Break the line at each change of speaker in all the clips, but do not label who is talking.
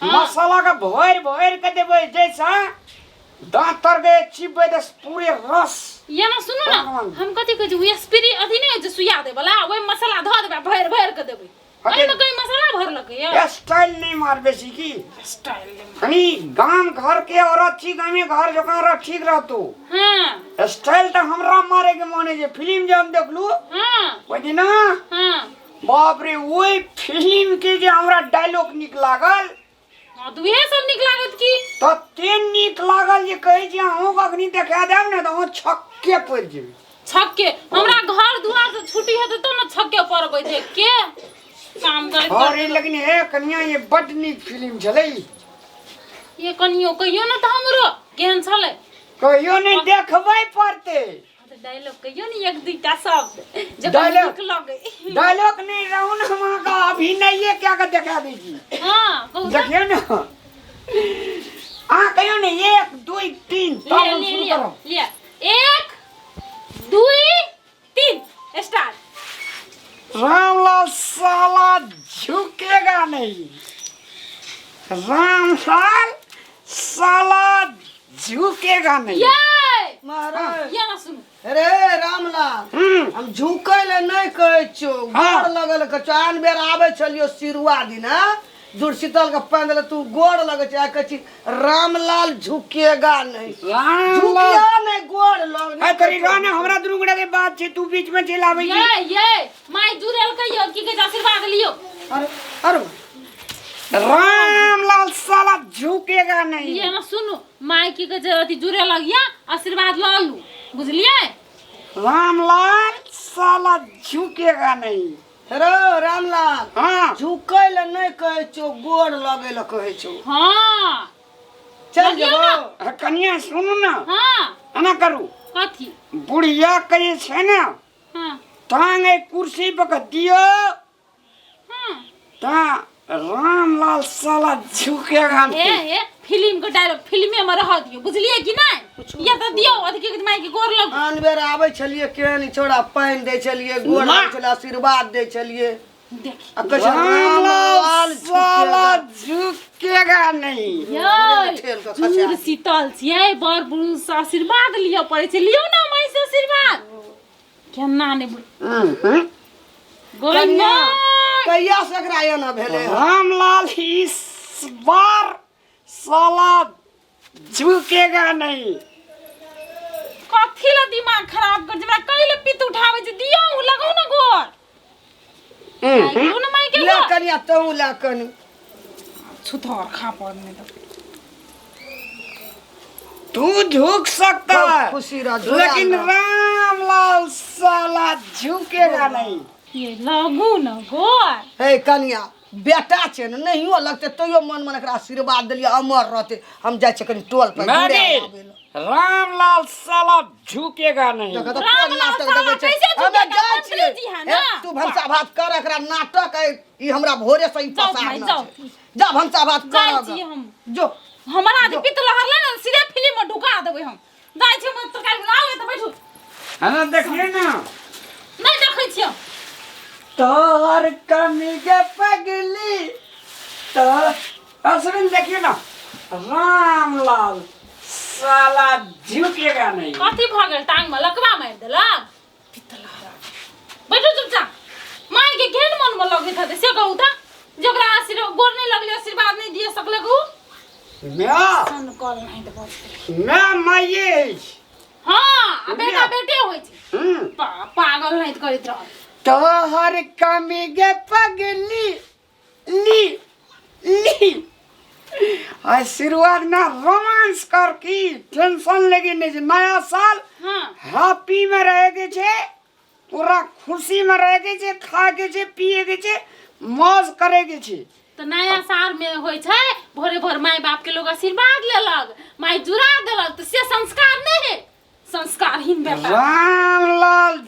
मसाला के भरि भरि के देबै जैसा दांत तर के चिपबै तऽ पूरे रस।
ये ना सुनू ना,
भगवान।
हम कथी कहै छी, ओ स्प्रे अथी नहि होइ छै सुइया दै वाला, ओहि मसाला धऽ देबै आ भरि भरि के देबै। एहिमे कहीं मसाला भरलकै ये?
स्टाइल नहीं मार बेसी की
स्टाइल ले।
कनी गाम घर के औरत छी, गामे घर जकाँ रह, ठीक रहतौ। स्टाइल तऽ हमरा मारे के मन है जे फिल्म जे हम देखलू ओहि दिना। बाप रे, ओहि फिल्म के जे हमरा डायलॉग नीक लागल।
हाँ, तऽ उएह सब नीक लागत की?
तते नीक लागल जे कहै छी अहूँके अखनी देखा देब ने तऽ अहूँ छक्के पड़ि जेबै।
छक्के? हमरा घर दुआर से छुट्टी हेतै तब ने छक्के पड़बै देख के काम करैत।
अरे लेकिन हे कनिया, ये बड नीक फिल्म छलै।
ये कनियो, कहियो ने तऽ हमरो केहन छलै।
कहियो नहि, देखबै पड़तै।
हाँ, तऽ डायलॉग कहियो ने एक दुईटा शब्द जे कनि
डायलॉग?
नीक लगै।
डायलॉग नहीं रहू ने, हम अहाँके अभिनये कए कऽ देखा दै छी।
हाँ, कहू तऽ।
देखियौ ने, अहाँ कहियौ ने 1 2 3, तब
लिअ,
हम
लिअ,
शुरू
लिअ,
करब।
लिअ, 1 2 3 स्टार्ट।
रामलाल साला झुकेगा नहीं, रामलाल साला झुकेगा नहीं।
ये
महाराज।
ये ना सुनू।
अरे रामलाल, हम झुकै ले नहीं कहै छियौ, गोड़ लगल कहै छियौ। आन बेर आबै छलियौ सिरुआ दिना जुड़शीतल के पानि देले, तू गोड़ लगै छै, आइ कहै छी रामलाल झुकेगा नहीं।
रामलाल
झुकिया नहीं, गोड़ लग।
ए तोरी रह ने, हमरा दुनू गोटा के बात छै, तू बीच में चलि आबै छी।
ये माय जुड़ल कहियो की कहै छै, आशीर्वाद लियो।
अरे अरे।
रामलाल साला झुकेगा नहीं।
ये ना सुनू, माय की कहै छै, अथी जुड़े लगिया आशीर्वाद लऽ लू, बुझलियै?
रामलाल साला झुकेगा नहीं।
हेरो रामलाल।
हाँ।
झुकै ले नहीं कहै छियौ, गोड़ लगै ले कहै छियौ। चल
लगियौ
जेबौ।
ना।
कनिया सुनू ना।
हाँ।
एना करू।
कथी?
बुढ़िया के जे छै ने, टांग एहि कुर्सी पर के दियौ। ता रामलाल साला झुकेगा
ए
नहीं।
ए, फिल्म के डायलॉग फिल्मे में रह दियो, बुझलिए कि नहीं? ये तो दियो अथी के माय के गोर लग।
आन बेर आबै छलियै केहन छोड़ा पानि दै छलियै, गोड़
ना।
लगै छलियै, आशीर्वाद दै छलियै।
देख।
आ कहै छै
रामलाल
रामलाल
साला झुकेगा नहीं।
यै,
ठेल कऽ खसा
जुड़
दियौ।
शीतल छियै, बड़ बुढ़ से आशीर्वाद लिअ पड़ै छै। लियौ ना माय से आशीर्वाद, केना नहि गोई।
कनिया,
माय।
कहिया से एकरा एना भेलै हन?
रामलाल इस बार साला झुकेगा नहीं।
कथी ला दिमाग खराब कर हमरा, कै ले पित्त उठाबै छै? दियौ, लगाउ ना गोर। दियौ ना माय के
ले
गोर।
कनिया, तहूँ ले कनी।
छुथर खा पड़ नहीं तो
तू झुक सकता
खूब
है,
खुशी रह, झुला
लेकिन
रह।
रामलाल साला झुकेगा नहीं।
ये लगू न गोर।
हे कनिया, बेटा छै ने, नहियो लगतै तैयो मन मन एकरा आशीर्वाद देलियै, अमर रहतै। हम जाइ छियै कनि टोल पर
मैं
घुरे
भी।
आबै लए।
रामलाल साला झुकेगा नहीं।
देखऽ तऽ कोन
रामलाल
नाटक
साला
देखै छै।
कैसे
हमे
झुकेगा?
जाइ
मंत्री
छियै।
जी है
हे,
ना।
तू भनसा भात कर, एकरा नाटक है ई, हमरा भोरे से ई
जाउ
पसारना
भाइ, जाउ।
छै। जा भनसा भात
जाइ
कर।
छियै हम।
जो।
हमरा जे पित्त लहरलै ने, सीधे फिल्म में ढुका देबै हम। जाइ छी हम तरकारी बनाउ, एतऽ बैठू।
है ना, देखिए ना।
नहि देखै छियै।
तोहर कमी के पगली तो असल में देखिए ना, रामलाल साला झुकेगा नहीं।
कथी भऽ गेल? टांग में लकवा मारि देलक? पित्त लहरा। बैठू चुपचाप। माय के केहन मन में लगैत हेतै से कहू तऽ, जकरा आशीर्वाद गोर नहि लगलै, आशीर्वाद नहि दिए सकलै उ।
मैं
सन कल नहि तऽ बजतै।
मैं माइये अछि।
हाँ, आ बेटा बेटे होइ छै। पागल नहि करैत रहल।
तोहर कमी के पगली ली ली आशीर्वाद ना रोमांस कर की टेंशन लेके नहीं छै। नया साल हैप्पी में रहे के छै, पूरा खुशी में रहे के छै, खा के छै, पिए के छै, मौज करे के छै।
तऽ नया साल में होइ छै भोरे भोर माय बाप के लोग आशीर्वाद लेलक, माय जुड़ा देलक, तऽ से संस्कार नहीं है, संस्कारहीन बेटा।
रामलाल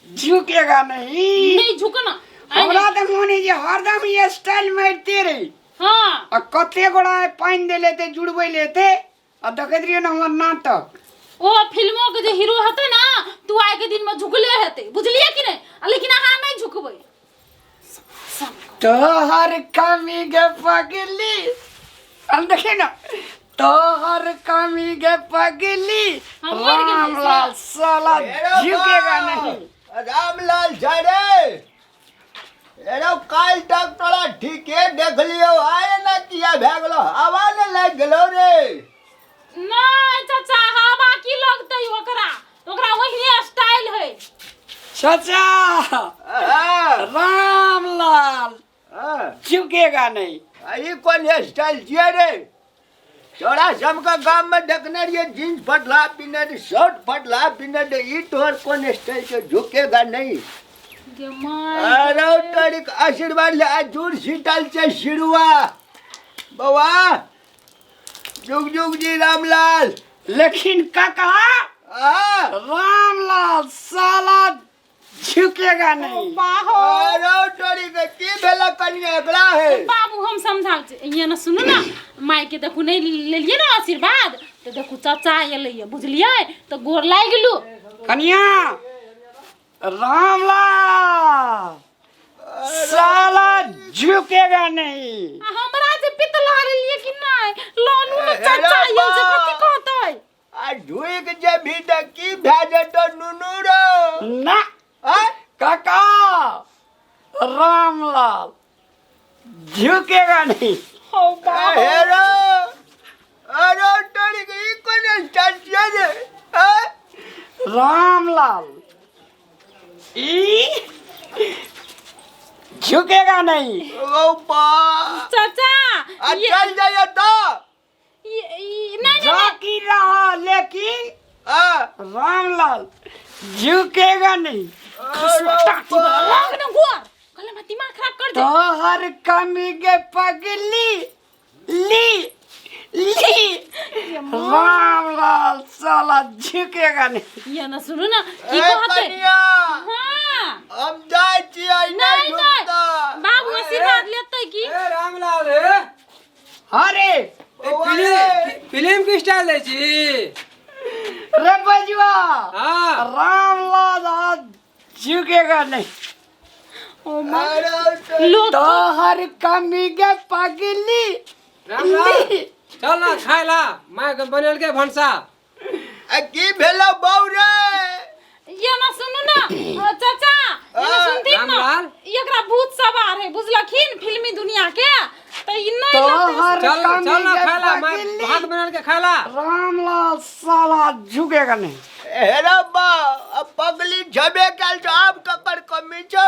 झुकेगा नहीं।
नहीं झुकना।
हमरा तऽ मोन है जे हरदम ये स्टाइल मारिते रही। आ कते गोड़ा पानि दे लेते, जुड़बै लेते, आ देखैत रहियो ने हमर नाटक।
ओ फिल्मों के जे हीरो हेतै ना, तू आइ के दिन में झुकले हेतै, बुझलियै कि नहीं? आ लेकिन अहाँ नहीं झुकबै।
तोहर कमी के पगली हम देखिए ना तोहर कमी के पगली
हम मर गेलियै
रामलाल साला झुकेगा नहीं।
रामलाल झा रे, एरो काल तक तोरा ठीके देख लियो, आए ना किया भए गेलो, हवा ने लागि गेलो रे।
नहीं चाचा, हवा की लगतै ओकरा, ओकरा ओहिने स्टाइल है।
चाचा
हाँ,
रामलाल
हाँ।
झुकेगा नहीं।
आ, ई कोन स्टाइल छियै रे? तोरा सबके गाम में देखने रहिए जींस फटला पिन्हने रहिए, शर्ट फटला पिन्हने रहिए, ई तोहर कोन स्टाइल छै? झुकेगा नहीं।
गे my.
अरे तोरिक आशीर्वाद ले, आ जुड़ शीतल छै सिरुआ बौआ, जुग जुग जी रामलाल।
लेकिन काका
हाँ।
रामलाल साला झुकेगा नहीं।
अरे तोरी के की भेला कनिया एकरा है?
बाबू हम समझाउ छी, ये ना सुनू ना, माय के देखू नहीं लेलिए ना आशीर्वाद तो देखू चाचा एलै बुझलिए, तो गोर लागि गेलू।
कनिया रामलाल साला झुकेगा नहीं।
आ हमरा जे पितला लेलिए कि नहीं लोनू ने चाचा आयल छै, कथी कहतै?
आ झुक जेबही तऽ की भए जेतौ नुनू रो?
ना
आँय?
काका रामलाल झुकेगा नहीं।
हो बाबू।
हे रो, अरे तोरी के ई कोन स्टाइल छियै रे? आँय?
रामलाल ई झुकेगा नहीं।
ओ बा।
चाचा
आ चल जाइए तऽ।
नहीं नहीं
झाकी रहा लेकिन
हाँ।
रामलाल झुकेगा नहीं।
लाग ना गोर कहले हमरा दिमाग खराब कर दे।
तोहर कमी के पगली ली ली रामलाल साला झुकेगा नहीं।
ये ना सुनू ना की
ए
कहते?
कनिया।
हाँ।
हम जाइ छियै।
नहीं
नहीं
नहीं
झुकता।
बाबू आशीर्वाद लेतै की?
ए रामलाल रे।
हाँ रे।
फिल्म फिल्म की स्टाइल दै छी
रे बजुआ।
हाँ।
रामलाल आज झुकेगा नहीं।
ओ मां
अरे
लोग
तोहर कमी के पगली
रामलाल चल ना खाय ला, माय के बनेल के भनसा।
आ की भेलो बौ रे?
ये ना सुनू ना चाचा, ये ना सुनथिन ना,
रामलाल।
एकरा भूत सवार है बुझलखिन फिल्मी दुनिया के, त ई नहीं लगतै।
तोहर
चल
कमी
चल ना
के
खाय ला, माय
पगली
भात बनेल के खाय ला।
रामलाल साला झुकेगा नहीं।
हे रे बा, अब पगली झबे कैल छौ, आब ककर कमी छौ?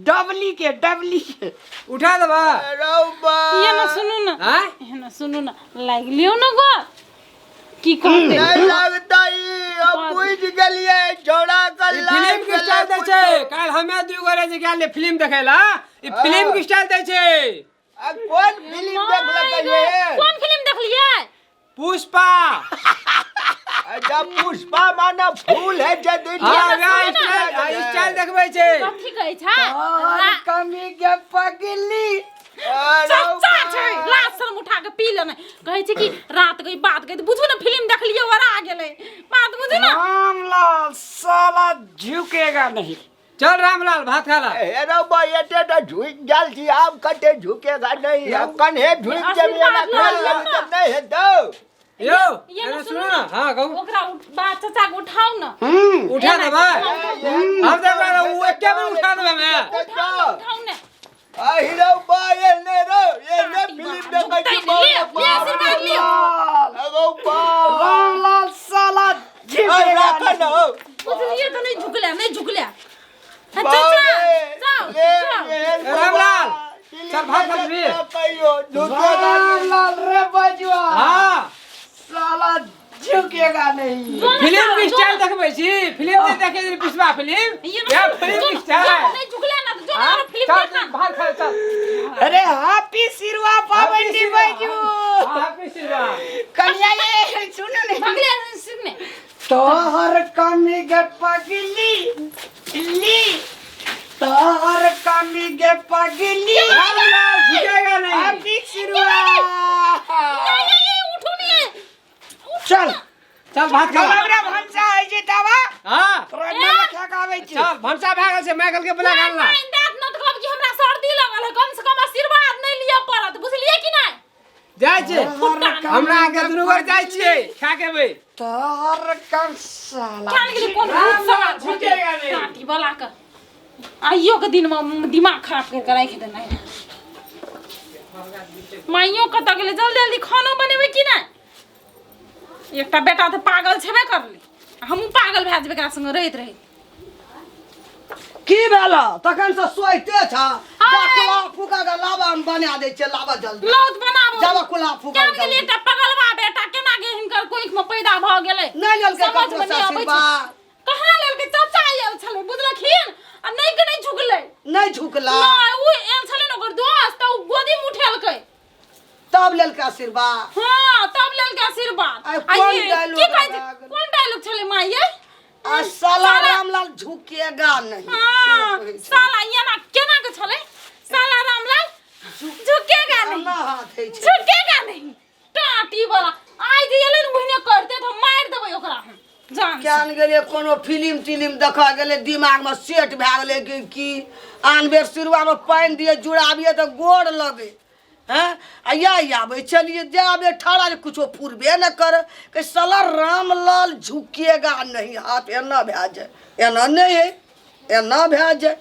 डबली के डबली के
उठा देबा।
रे बा।
ये ना सुनू ना,
हाँ?
ये ना सुनू ना, लागि लियौ ना गो की कहते?
नहीं लगता ई, अब बुझ गेलियै झोड़ा के
ई फिल्म के स्टाइल दै छै। काल्हि हमे दू गोरे जे गेल रहियै फिल्म देखै ला, ई फिल्म के स्टाइल दै छै।
आ कोन फिल्म देखलकै ये?
कोन फिल्म देखलियै?
पुष्पा।
अच्छा पुष्पा माना फूल है जे दिन।
हाँ, वएह स्टाइल, आ, स्टाइल देखबै छै।
कथी कहै छै?
तोहर कमी के पगली
चच्चा छै, लाज शर्म उठा के पी लेने कहै छै कि रात गई बात गई, बुझू ना फिल्म देखलियै ओरा गेलै बात, बुझू ना।
रामलाल साला झुकेगा नहीं।
चल रामलाल भात खा ला।
हे रे बा, एते तऽ झुकि गेल छी, आब कते झुकेगा नहीं, आब कन्हे झुकि जेबै एना
आशीर्वाद
खाय
लऽ
लेबै
लिअ
तऽ नहि हेतौ।
यौ
ये ना
एने
सुनू
सुनू
ना।
ना, हाँ कहू।
ओकरा बा चचा के उठाउ ना।
उठा देबै हम तऽ ओकरा उ एके बेर उठा देबै हमे।
उठाउ ना, उठाउ ना।
आ हीरो बा, एने रो एने फिल्म देखै छी।
झुकतै नहि, ले ले आशीर्वाद लिअ।
रामलाल
अगौ बा।
रामलाल साला
आ
झुकेगा
राख
नहीं।
न हौ।
बुझलियै तऽ नहि झुकले, नहि झुकले। हाँ,
बाप
चाचा
रे,
जाओ
ले,
जाओ।
ले,
रामलाल,
फिल्म
चल भाग भाग भी।
कहियो झुकेगा नहीं।
रामलाल रे बजुआ
हाँ
साला झुकेगा नहीं।
जो ना
फिल्म
जाओ,
के
जो
स्टाइल
ना।
देखबै छी, फिल्म नहि देखै छी पुष्पा फिल्म,
ये ना
ये
सुनू,
फिल्म
जो
के
ना,
स्टाइल।
जो नहीं झुकले ना तो जो ना
हाँ?
और फिल्म
चल
देखा।
भात खा चल।
अरे हैप्पी सिरवा पाबनि बजू।
हाँ, हैप्पी सिरवा।
कन्या ये सुनो ने।
भगले सुनने।
तोहर कमी के पगली ली, तोहर कमी के पगली
रामलाल झुकेगा नहीं।
हैप्पी सिरवा।
नहीं नहीं उठो नहीं है।
चल
चल भात खा।
चल हमरा भनसा होइ छै तावा।
हाँ
तोरा नहि खाके आबै छै।
चल भनसा भए गेल छै, माइकल के बना
नहीं
खाना।
नहीं दांत न कहब कि हमरा सर्दी लगल है, कम से कम आशीर्वाद नहीं लिअ पड़त, बुझलिए कि नहीं?
जाइ जाइ छै। हमरा आगे दुनू गोरे जाइ छियै खा के एबै।
तोहर काम साला
जान गेलै कोन भूत सवार भऽ गेलै।
झुकेगा नहीं।
टाटी वाला के आइयो के दिन में दिमाग खराब कर के राखि देने माइयो कतऽ गेलै? जल्दी जल्दी खानो बनेबै कि नहि? एकटा बेटा तऽ पागल छेबे करलै, हमहूँ पागल भए जेबै एकरा संगे रहैत रहैत।
की भेल? तखन से सोइते छ। जा कुला फूका के लाबा हम बना दै छियै, लाबा जल्दी।
लौत बनाबो।
जाबा कुला फूका।
केना गेलै एकटा पगलवा बेटा, केना के हिनकर कोखि में पैदा भऽ गेलै?
नहि लेलकै
समझ
ककरो
में
से
नहि अबै छै।
आशीर्वाद?
कहाँ लेलकै? चाचा आयल छलै बुझलखिन, आ नहि के नहि झुकलै।
नहि झुकला?
नहि, ओ आयल छलै ने ओकर दोस्त, तऽ ओ गोदी में उठेलकै
तब लेलकै आशीर्वाद।
हाँ, तब लेलकै आशीर्वाद।
आइ
आ
कोन
ये
डायलॉग
की कहै छै?
लगा गेलै?
कोन डायलॉग छलै माँ ये?
आ साला रामलाल झुकेगा नहीं।
हाँ,
से कहै छै।
साला एना केना के छलै? साला रामलाल झुकेगा नहीं।
एना हाथ होइ छै।
झुकेगा नहीं। टाटी वाला आइ जे एलै ने ओहिने करते तऽ हम मारि देबै ओकरा हम जान से।
केहन गेलियै, कोनो फिल्म तिलिम देखऽ गेलै, दिमागमे सेट भए गेलै कि की आन बेर सिरुआमे पानि दियै, जुड़ाबियै तऽ गोड़ लगै हैं। आ यही आबै छलियै, जाबे ठाढ़ा जे कुछो फुरबे नहि करे कि साला रामलाल झुकेगा नहीं। हाथ एना भए जाए, एना नहि हइ, एना भए जाए।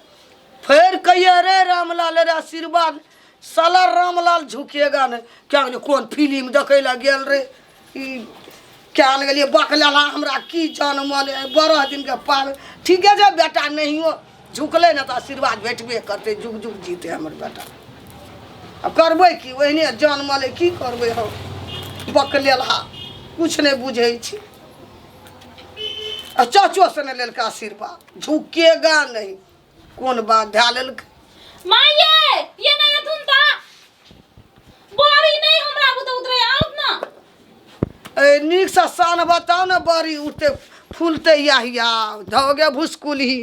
फेर कहिए रे रामलाल रे आशीर्वाद, साला रामलाल झुकेगा नहीं। क्या गेलियै, कोन फिल्म देखै लए गेल रे ई? क्या गेलियै बकलेला, हमरा की जनमल 12 दिनके पार। ठीके छै बेटा, नहियो झुकलै ने तऽ आशीर्वाद भेटबे करतै। जुग जुग जीते हमर बेटा। आब करबै की, ओहिने जनमल, की करबै हम? बकलेलहा किछु नहि बुझै छी। आ चाचो से नहि लेलकै आशीर्वाद, झुकेगा नहीं, कोन बात धए लेलकै?
माँ ये ये नहीं अथुन ता बड़ी नहीं हमरा बुते उतरे आउत ना।
ए नीकसँ सान बताउ ने, बड़ी उठते फूलते, या हिया धोगे भुसकुलही।